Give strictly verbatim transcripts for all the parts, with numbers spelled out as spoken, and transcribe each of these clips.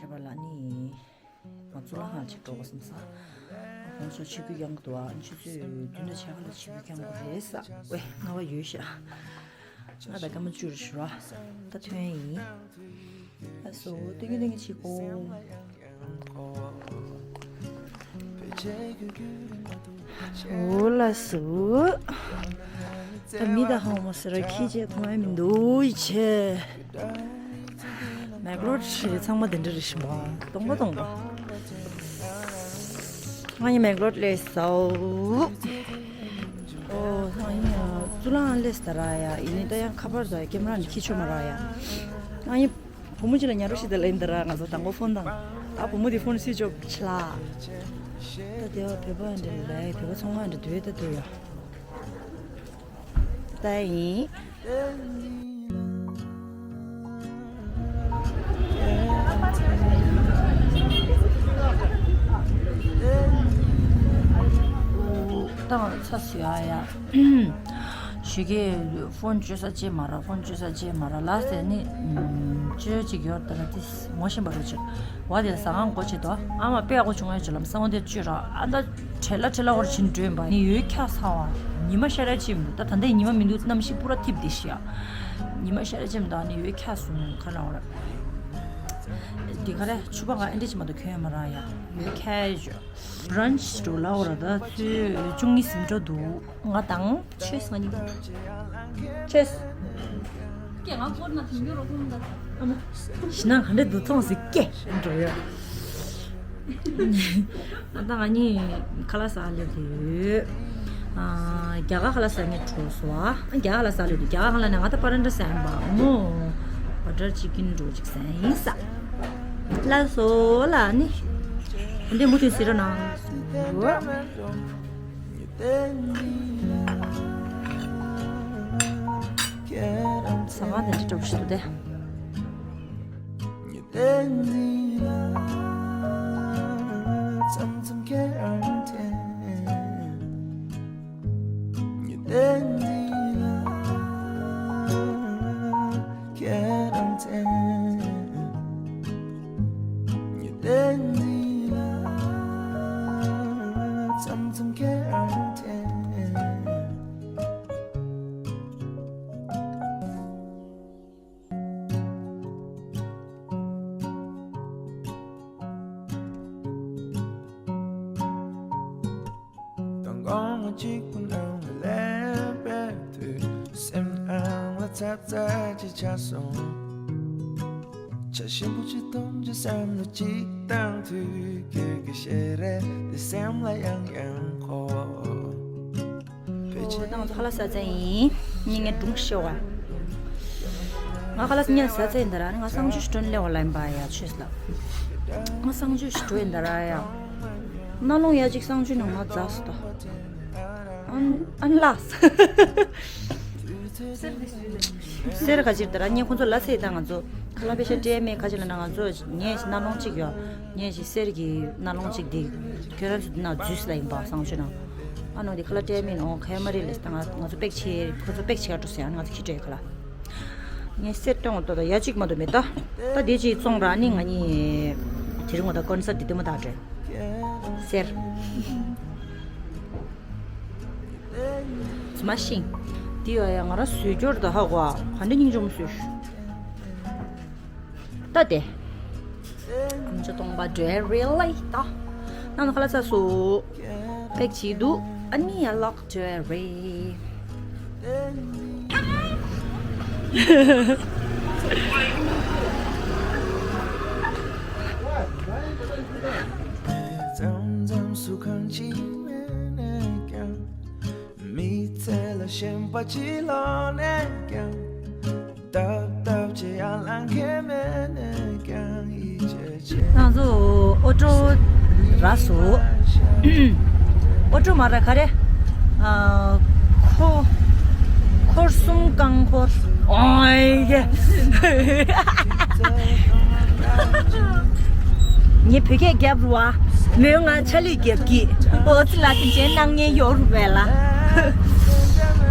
རེད་པ་ལ་ནི། ང་ཚོ་ལ་ཧང་ཆེ་འགྲོ་གོ་སམ་ས། ཁོང་ཚོ་ཆིབས་བསྒྱུར་རྐྱང་འདུག་ཨ། ཆུ་ཚོད་བདུན་དང་ཕྱེད་ཀ་ལ་ཆིབས་བསྒྱུར་རྐྱང་དགོས་རེད་ས། ཝེ་ང་བ་ཡོད་ཤག་ང་ད་སྐར་མ་བཅུ་རེ་ཞུ་ར། ད་ཐོན་ཡིན། ཨ་སོ་ཏིང་གི་ཏིང་གི་ཆིག་གོ། འོ་ལགས་སོ། ད་མི་ད་ཧང་མོ་ཟེར་ར་ཁྱི་ཅེ་མཐོང་ཡ་མི་འདུག་ཡི་ཆེ། མེག་ལོ་ཤི་རེ་ཚང་མ་དེ་འདྲ་རེ་ཤི་མ་སྟོང་པ་སྟོང་པ། ང་ཡི་མེག་ལོ་ལས་སའོ། ཨོ་ང་ཡི་ཙུ་ལང་ལས་ད་ར་ཡ་ཡིན་ནི་ད་ཡང་ཁ་པར་ད་ཀེམ་ར་ནི་ཁྱི་ཆོ་མ་ར་ཡ། ང་ཡི་བུ་མོ་ཅི་ལ་ཉར་རོ་ཤི་ད་ལེན་ད་ར་ང་ཚོ་དང་པོ་ཕོན་དང་། ད་བུ་མོ་དེ་ཕོན་སུའི་ཅོབ་ཆ་ལ། ད་དེ་བ་བོད་པ་འདྲ་ལ་བོད་པ་ཚོང་ཁང་འདྲ་དུས་ད་དུ་ཡ། ད་ཡིན། ད་ཚ་སུ་ཡ་ཡ། ཞུ་གི་ཕོན་བཅོལ་ས་ཅེ་མ་ར་ཕོན་བཅོལ་ས་ཅེ་མ་ར་ལ་ཟེར་ནི། བཅོལ་ཅིག་ཡོད་ད་ར་དེ་ངོ་ཤེས་པ་རུ་ཆེ། བ་དེ་ཟ་ཁང་སྒོ་ཆེ་དོ་ཨ་མ་དཔེ་ཡག་པོ་བྱུང་ཡོད་ཅེ་ལམ་སང་བ་དེ་བཅོལ་ར་ཨ་ད། བྲེལ་ལ་བྲེལ་ལ་བར་ཕྱིན་འགྲོས་པ་ནི་ཡོད་ཁྱག་ཚ་བ། ཉི་མ་ཤར་ཡ་ཅིམ་འདུག་ད་ད་ལྟའི་ཉི་མ་མི་འདུག་གནམ་གཤིས་པུ་ར་ཐིབ་དེ་ཤི་ཡ། ཉི་མ་ཤར་ཡ་ཅིམ་འདུག་ནི་ཡོད་ཁྱག་སོང་ཁ་ན་བ་ར། དེ་ག་རེ་ཆུ་པ་ག་ཨེ་འདྲ་ཅི་མ་གཏོགས་གྱོན་ཡོད་མ་ར་ཡ། ཡོད་ཁྱག་ཡོད། བྷི་རན་ཆི་འགྲོ་ལ་བ་ར་ད་ཚུལ་བཅུ་གཉིས་ཟིན་འགྲོ་འདུག་ང་དང་ཆོས་ང་གཉིས་ཆོས། ཀྱེ་ང་སྐོར་ན་དུང་རྒྱུ་རོ་ཁུང་ད། ཨ་མ། ཤི་ན་ག་འདྲ་འདུག་ཚོང་ཟིག་ཀྱེ་འགྲོ་ཡ། ཨ་ད་ང་གཉིས་ཁ་ལག་ཟ་སླེབས་ཏེ་ཡོད། ཨ་རྒྱ་གར་ཁ་ལག་ཟ་ངས་འགྲོ་སོང་ཨ། རྒྱ་གར་ཁ་ལག་ཟ་སླེབས་ཏེ་རྒྱ་གར་ཁ་ལག་ནས་ང་ད་པ་ར་འདྲ་ཟ་ཡིན་པ་མོ། བ་ཏར་ཅི་ཀིན་འགྲོ་ཅིག་ཟ་ཡིན་ས། ལགས་སོ་ལ་ནི། འདི་མུ་མཐུད་ཟེར་རོ་ན། ཟ་ཁང་དེ་འདྲ་འགྲོ་ཞིག་འདུག་སྟེ། དང་གོང་མ་གཅིག་པུ་ནང་ལ་སླེབས་པའི་དུས་སེམས་ནང་ལ་ཚ་ཚ་ཅིག་ཆགས་སོང་། བྱ་ཞིམ་པོ་ཅིག་གཏོང་རྒྱུ་བསམ་བློ་ཅིག་བཏང་དུས་སྐྱོ་སྐྱོ་ཞེ་རེ་དེ་སེམས་ལ་ཡང་ཡང་འཁོར། ཨོ་ད་ང་ཚོ་ཁ་ལག་ཟ་ཚར་ཡིན། ངས་ངའི་སྒྲུང་ཤོད་བ། ང་ཁ་ལག་ཉལ་ཟ་ཚར་ཡིན་ད་ར་ནི་ང་གསང་སྤྱོད་ཞིག་སྒྲོན་སླེབས་པ་ལ་ཡིན་པ་ཡ་ཆོས་ལ། ང་གསང་སྤྱོད་ཞིག་འགྲོ་ཡིན་ད་ར་ཡ། རྣ་ལོང་ཡ་གཅིག་གསང་སྤྱོད་ནང་ང་འཛག་སོ་ད། ཨན་ཨན་ལགས། སེར་ག་ཅིག་ད་ར་ངས་ཁོང་ཚོ་ལ་ཚེ་ད་ང་ཚོ་ཁ་ལག་པེ་ཤ་སྤྲད་མེད་ཁ་ཅིག་ལ་ན་ང་ཚོ་ངས་ཤི་རྣ་ལོང་གཅིག་ཡོད། ངས་ཤི་གསེར་གྱི་རྣ་ལོང་གཅིག་འདི་ཁྱོད་རང་ཚོ་འདི་ན་འཛུལ་སི་ལ་ཡིན་པ་གསང་སྤྱོད་ནང་། ཨ་ནོ་འདི་ཁ་ལག་སྤྲད་མེད་ནོ་ཁ་ཡ་མ་རེད་ལས་ད་ང་ང་ཚོ་པེག་ཆེ་ཁོ་ཚོ་པེག་ཆེ་ཡ་འགྲོ་སི་ཡ་ང་ཚོ་ཁྱི་སྤྲད་ཁ་ལག་ངས་གསེར་སྟོན་འོ་ཏོ་ད་ཡ་གཅིག་མ་གཏོགས་མེད་ད། ད་འདི་གཅིག་བཙོང་ར་ནི་ང་གཉིས་དེ་རིང་ངོ་ད་ཀོན་སར་འདི་ལྟད་མོ་ད་སྤྲད། གསེར། ཙི་མ་ཤིང་། འདི་ཡོ་ཡ་ང་ར་བཟོས་སྐྱོར་ད་ཧ་གོ་ཨ་ག་འདྲ་སྙིང་རྗེ་མོ་བཟོས་ཤུ། ད་དེ། ཁུམ་ཆ་སྟོང་པ་འདྲ་རེད་ལེ་ད། ནང་ཁ་ལ་ཚ་སུ། པེག་ཆི་འདུག་ཨ་ནི་ཡ་ལག་འདྲ་རེད། མཚམས་མཚམས་སུ་གང་ཅི་མེད་ནས་ཀྱང་། མི་ཚེ་ལ་ཞེན་པ་ཅི་ལོག་ནས་ཀྱང་། སྟབས་སྟབས་ཀྱིས་ཡར་ལངས་མཁན་མེད་ནས་ཀྱང་ཡིད་ཆེས་བྱེད། ང་ཚོ་ཨོ་ཊོ་རག་སོང་། ཨོ་ཊོ་མ་རེད་ག་རེ། ཨ། ཁོ། འཁོར་གསུམ་རྐང་འཁོར། ཨོའི་ཡེ། ངས་བོད་སྐད་རྒྱབ་རུ་བ། མོས་ང་ཆ་ལུགས་རྒྱབ་ཀྱི། ཨོ་ཙི་ལ་དེ་འཇན་གནང་ངེ་ཡོར་བས་ལ།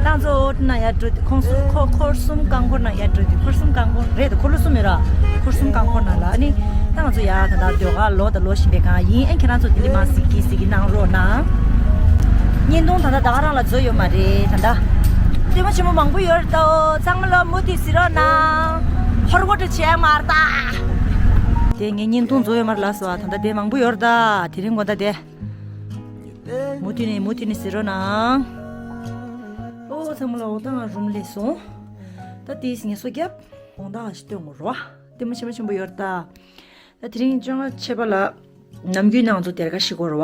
ཏང་ཙོ་ཨོ་ན་ཡ་འགྲོ་དུས་ཁོང་གསུམ་ཁོ་འཁོར་གསུམ་རྐང་འཁོར་ན་ཡ་འགྲོ་དུས་འཁོར་གསུམ་རྐང་འཁོར་རེད་དོ་འཁོར་ལོ་གསུམ་ཡོད་ར། འཁོར་གསུམ་རྐང་འཁོར་ན་ལ་ཨ་ནི་ཏང་ ཚོ་ཡ་ད་ལྟ་ཟློས་གར་ལོག་དང་ལོག་བཞིན་པའི་སྒང་ཡིན། ཨེ་ཁྱེད་རང་ཚོ་དེ་འདྲ་མ་གཟིགས་ཀྱི་གཟིགས་ཀྱི་གནང་རོགས་གནང་། བརྙན་ཐུང་ད་ལྟ་ད་ག་རང་ལ་འཛུལ་ཡོད་མ་རེད། ད་ལྟ་ལྟད་མོ་ཆེན་མོ་མང་པོ་ཡོད་རེད་དོ། ཚང་མ་ལོ་མུ་མཐུད་གཟིགས་རོགས་གནང་། ཧོར་གོ་ཏྲི་ཆེ་མར་ད། དེ་ངས་བརྙན་ཐུང་འཛུལ་ཡོད་མ་རེད་ལགས་སོ། ད་ལྟ་དེ་མང་པོ་ཡོད་རེད་ད། དེ་རིང་དགོང་དག་དེ་མུ་མཐུད་ནས་མུ་མཐུད་ནས་གཟིགས་རོགས་གནང་། ཨོ་ཚང་མ་ལོ། འོ་ད་ང་རུམ་སླེབས་སོང་། ད་དེས་ངལ་གསོ་རྒྱབ། དགོང་དག་ཞིག་སྟོན་དགོས་རེད་བ། ལྟད་མོ་ཆེན་མོ་ཆེན་པོ་ཡོད་རེད་ད། ད་དེ་རིང་བཅོ་ལྔ་ཆད་པ་ལ་ནམ་རྒྱུན་ནང་ཚོ་སྡེར་ཁ་ཤིག་དགོས་རེད་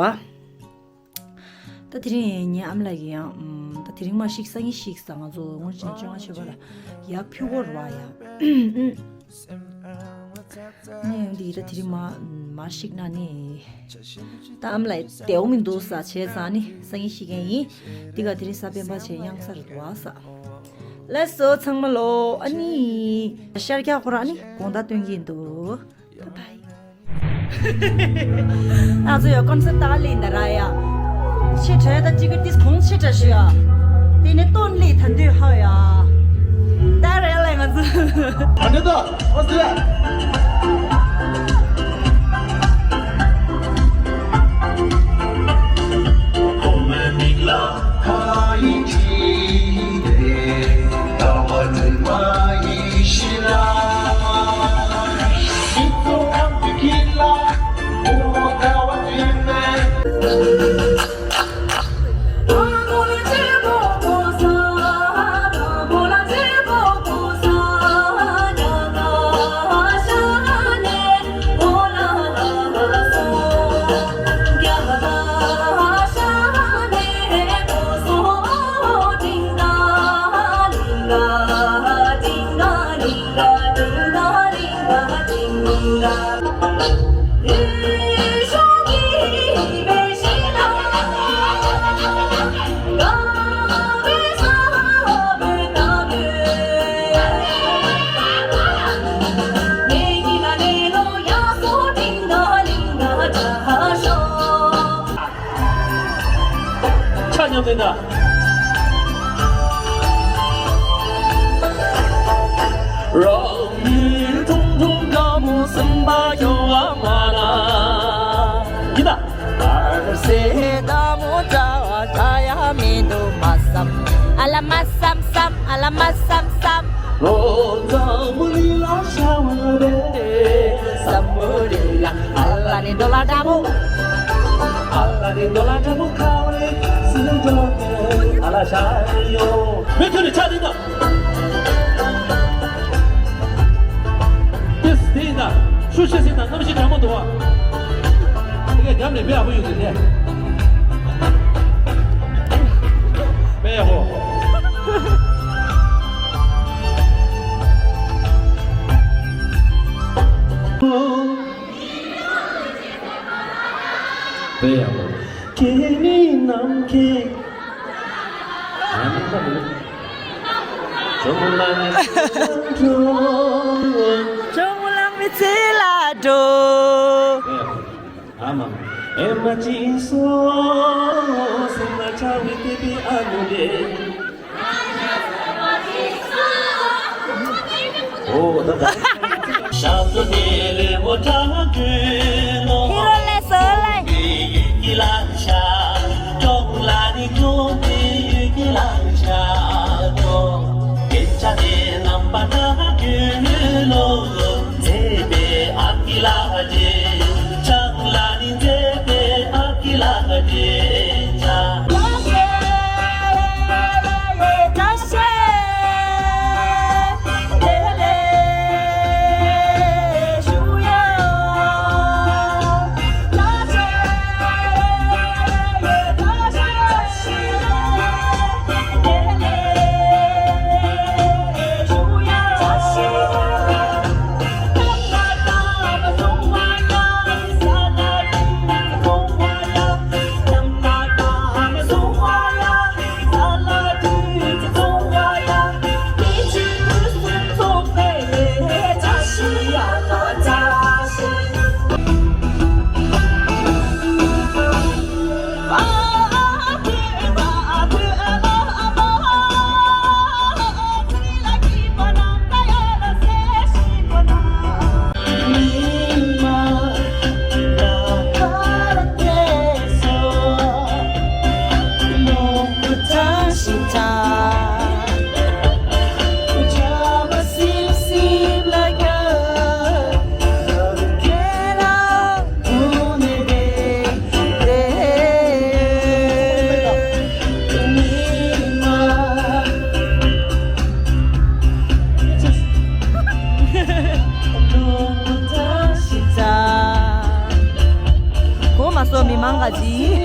བ། ད་དེ་རིང་ངའི་ཨ་མ་ལགས་ཀྱིས་ཡང་ཨམ། ད་དེ་རིང་མ་ཤིག་སང་ཉིན་ཤིག་ཟེར། ང་ཚོ་སྔོན་ཆད་བཅོ་ལྔ་ཆད་པ་ལ་ཡར་ཕུལ་དགོས་རེད་བ་ཡ། ནས་འདི་ད་དེ་རིང་མ་མ་ཤིག་ན་ནི། ད་ཨ་མ་ལགས་བདེ་བོ་མི་འདུག་ཟེར་བྱས་ཙང་ནི་སང་ཉིན་ཤིག་མཁན་ཡིན། འདི་ག་དེ་རིང་གཟའ་སྤེན་པ་བྱས་གཡང་ས་རེད་འདུག་བ་ཟེར། ལགས་སོ་ཚང་མ་ལོ། ཨ་ནི་ཤར་རྒྱག་ཁོ་རང་ནི་དགོང་དག་སྟོན་གྱི་འདུག Bye bye. ང་ཚོ་ཡོད་ཀོན་སར་ཏི་ལི་འདི་ར་ཡ། ཆེ་དྲགས་ད་ཅི་གི་ཏིས་གོང་ཆེ་དྲགས་ཞུ་ཡ། དེ་ནས་ཏོན་ལི་ཐན་དུས་ཧ་ཡ། ད་རེད་ལ་ང་ཚོ། ཨ་འདྲ་ད་ཨོ་སི་ཡ། ཆ་མཉམ་ལེན་ད། རང་ཡུལ་ཁྲུང་ཁྲུང་དགའ་མོ་སེམས་པ་སྐྱོ་བ་མ་ན། ཡིན་ད། བར་སེ་དགའ་མོ་འདྲ་བ་འདྲ་ཡ་མི་འདུག་མ་བསམ། ཨ་ལ་མ་བསམ་བསམ། ཨ་ལ་མ་བསམ་བསམ། ལོ་ཙཱ་མུ་ལི་ལ་ཤ་བ་རེ། ས་མུ་ལི་ལ་ཨ་ལ་ནི་འདོ་ལ་འདྲ་མོ། ཨ་ལ་ནི་འདོ་ལ་འདྲ་མོ་ཁ་བའི་སུ་འགྲོ་གི་ཨ་ལ་ཤ་ཡོ། མི་ཐུ་ནི་ཆ་དེ་དང་། དེ་སི་དེ་ཡིན་ད། ཤུ་ཤེ་སི་དང་གནམ་གཤིས་གྲང་མོ་འདུག་བ། དེ་ག་རྒྱབ་ནས་དཔེ་ཡག་པོ་ཡོད་ཟེར་ནས། དཔེ་ཡག་པོ། དཔེ་ཡག་པོ། ཁྱེད་ནི་ནམ་མཁའི། ཇོ་མོ་ལ་མི་ཚེ་ལ་འགྲོ། ཇོ་མོ་ལ་མི་ཚེ་ལ་འགྲོ། ཨ་མ། ཨེ་མ་ཅི་སོ། སེམས་ལ་ཆགས་པའི་ལྟེ་བའི་ཨ་ནུ་ལེ། ཨོ་ད་ད། ཧི་རོ་ལེ་སོ་ལེ། མང་ག་ཅི།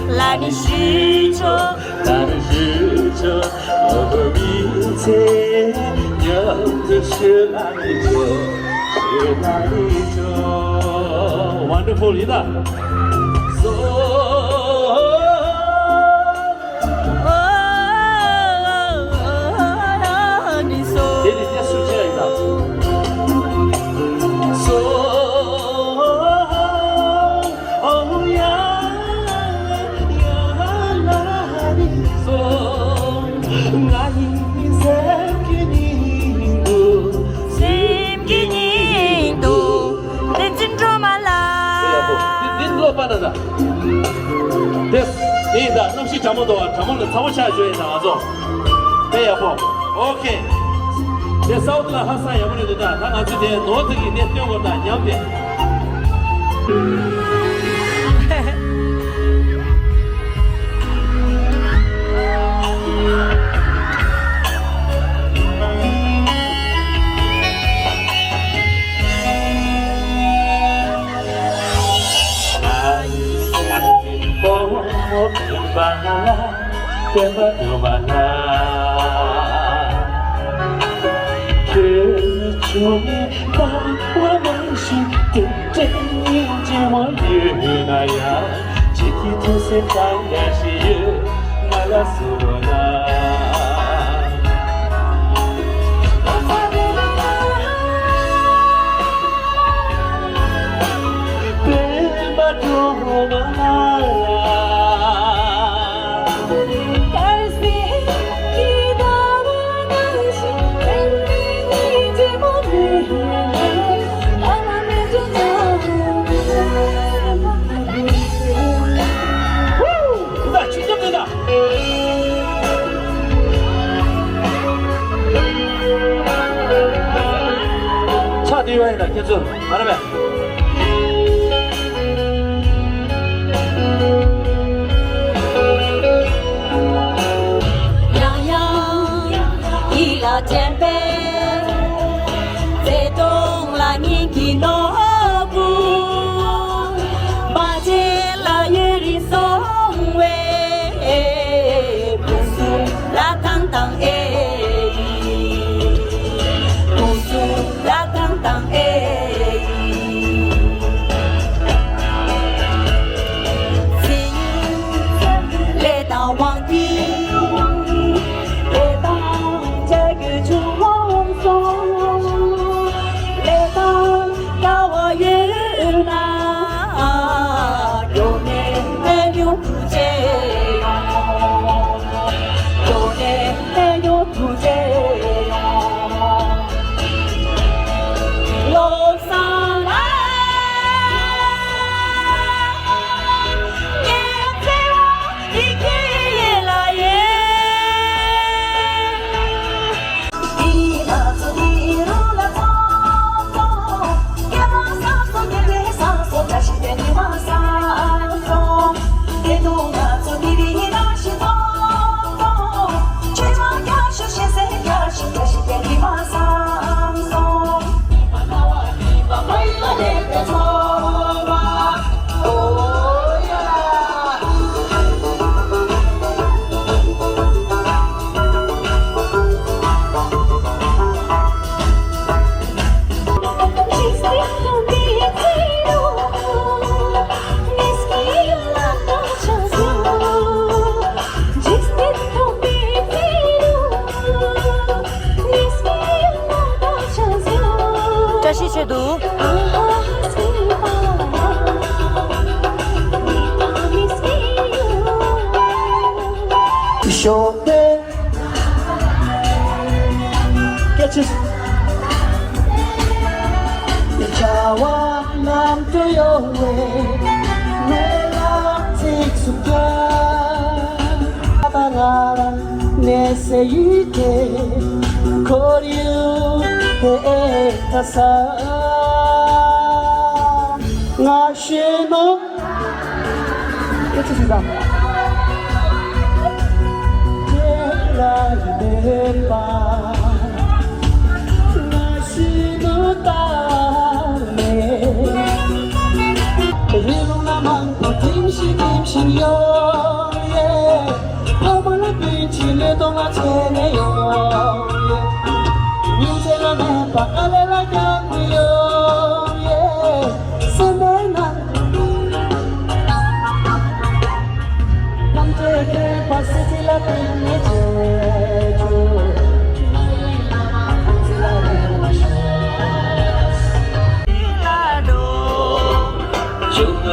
ལ་ནི་ཞུ་ཆོག་ལ་ནི་ཞུ་ཆོག་ཨོ་ཧོ་མི་ཚེ་མཉམ་དུ་ཞུ་ལ་ནི་ཆོག་ཞུ་ལ་ནི་ཆོག Wonderful ཡིན་ད། སོ། དེ་ནི་ཏེ་སུ་ཆེ་ཡིན་ན། སོ། ཨོ་ཡ། ཡ་ལ་ནི་སོ། ང་ཡི་སེམས་ཀྱི་ཉིང་དུ། སེམས་ཀྱི་ཉིང་དུ། བསྟན་འཛིན་སྒྲོལ་མ་ལགས། དེ་ཡག་པོ། འདི་འདི་ཀློག་པ་ན་ད། དེ། དེ་ཡིན་ད་གནམ་གཤིས་གྲང་མོ་འདུག་བ། གྲང་མོ་ལ་ཚ་པོ་ཆགས་བྱོས་ཡིན་ད་ང་ཚོ། དེ་ཡག་པོ། ཨོ་ཁེ། དེ་སའུ་ཐི་ལ་ཧ་སང་ཡག་པོ་རེད་འདུག་ད་ད་ང་ཚོས་དེ་ནོར་ཙི་གི་དེ་སྟོན་དགོས་ད་ཉམས་དེ། ཕྱག་དེ་ཡོད་ཡིན་ན་ཁྱེད་ཚོ་མ་རེད་པས། ཡང་ཡང་ཡིད་ལ་དྲན་པས། བརྩེ་དུང་ལ་སྙིང་གི་ནོར་བུ། མ་བརྗེད་ལ་ཡུན་རིང་སོང་བའི། ཕུན་སུམ་ལ་ཐང་ཐང་ཨེ། ཕུན་སུམ་ལ་ཐང་ཐང་ཨེ། ལས་དང་དབང་གིས། ལས་དང་བྱ་རྒོད་ཆུང་ངུ་སོང་། ལས་དང་དགའ་བ་ཡོད་ན། ཡོད་ནས་ཉོ་ཐུགས་རྗེ་ཡོང་། ཡོད་ནས་ཉོ་ཐུགས་རྗེ་ཡོང་། བློ་བཟང་ལ། ངས་བརྩེ་བ་འདི་ཁྱེད་ལ་ཡོད། བཀྲ་ཤིས་ཆེད་དུ། ཞོགས་པའི་སྐད་ཆ། བྱ་བ་ནམ་དུ་གཡོ་བའི་མེ་ལ་ཚིགས་སུ་བཅད། ད་ང་རང་གནས་སའི་ཡུལ་དེ་ཁོར་ཡུག་དེ་ཨེ་ད་ས། ང་ཤེས་ནོ། ཨེ་ཅི་ཟིག་དང་། དེ་ལ་ཡི་བདེན་པ། ང་ཤེས་ནོ་ད་ནས། རི་ལུང་ན་མང་པོ་ཐིམ་ཞིང་ཐིམ་ཞིང་ཡོད། Thank you.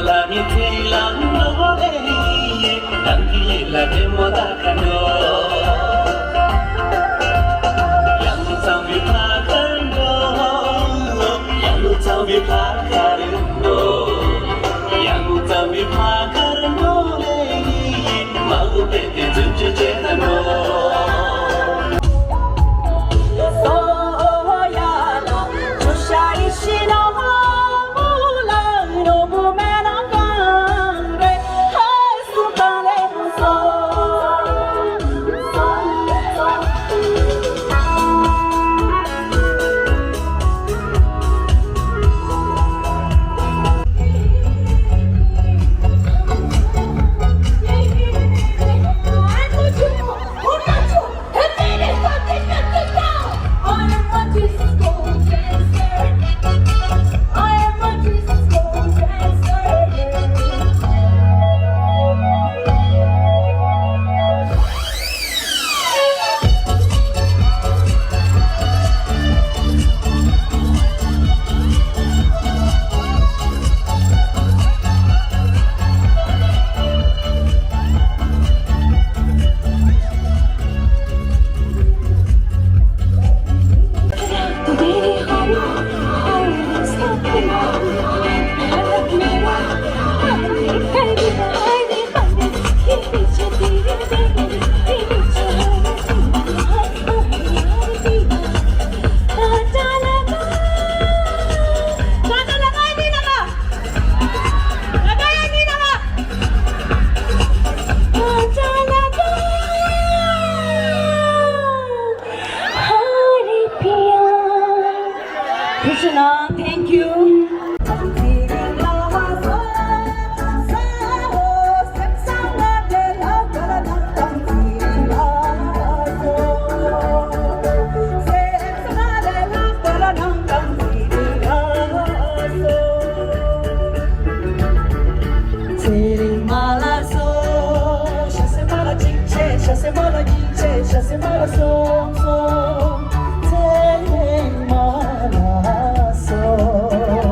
ཚེ་རིང་མ་ལ་སོགས། ཤ་ཟེར་མ་ལ་གཅིག་བྱས། ཤ་ཟེར་མ་ལ་གཉིས་བྱས། ཤ་ཟེར་མ་ལ་གསུམ་སོང་། ཚེ་རིང་མ་ལ་སོགས།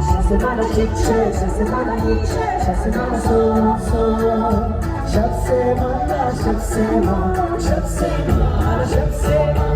ཤ་ཟེར་མ་ལ་གཅིག་བྱས། ཤ་ཟེར་མ་ལ་གཉིས་བྱས། ཤ་ཟེར་མ་ལ་གསུམ་སོང་། ཤ་ཟེར་མ་ལ་ཤ་ཟེར་མ། ཤ་ཟེར་མ་ལ་ཤ་ཟེར་མ།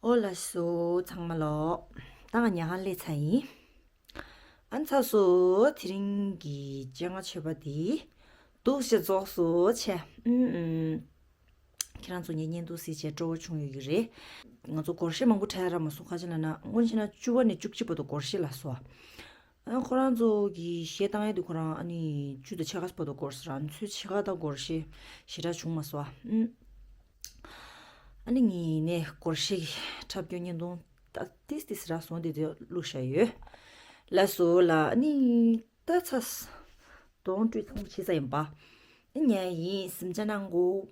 ཨོ་ལགས་སོ། ཚང་མ་ལོ། ད་ང་ཉལ་ཁང་སླེབས་ཚར་ཡིན། ཨ་ནི་ཚར་སོ། དེ་རིང་གི་སྤྱན་སྔ་མཆོད་པ་འདི་འདུག་སེ་རྫོགས་སོ་ཆེ། ཨུམ་ཨུམ། ཁྱེད་རང་ཚོ་ངའི་བརྙན་ཐུང་གཟིགས་བྱས་སྤྲོ་བོ་བྱུང་ཡོད་ཀྱི་རེད། ང་ཚོ་སྒོར་གཞས་མང་པོ་འཁྲབ་ཡ་རག་མ་སོང་། ག་ཅི་ལབ་ན་སྔོན་ཆད་ན་བཅུ་པ་ནས་བཅུ་གཅིག་བར་དུ་སྒོར་གཞས་ལ་སོ། ཨ་ཁོ་རང་ཚོ་གི་གཞས་བཏང་ཡ་དེ་ཁོ་རང་ཨ་ནི་བཅུ་དང་ཕྱེད་ཀ་བར་དུ་སྒོར་སོ་ར། ང་ཚོའི་ཕྱེད་ཀ་དང་སྒོར་གཞས་ཞེ་དྲག་བྱུང་མ་སོང་། ཨ་ཨ་ནི་ངས་ནས་སྒོར་གཞས་འཁྲབ་སྐྱོར་བརྙན་ཐུང་ད་ཏིས་ཏིས་རག་སོང་། དེ་དེ་བླུགས་བཞག་ཡོད། ལགས་སོ་ལ་ཨ་ནི་ད་ཚ་གདོང་བཀྲུས་ཚང་བྱས་ས་ཡིན་པ། ཨ་ཉལ་ཡིན། གཟིམ་འཇག་གནང་གོ།